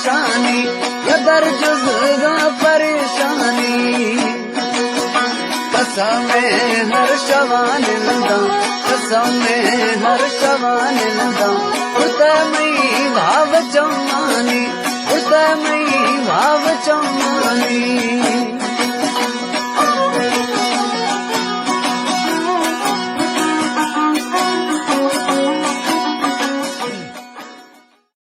شانی، یا در جزگاں پریشانی۔ قسم ہر شوان انداں، قسم ہر شوان انداں، خدا میں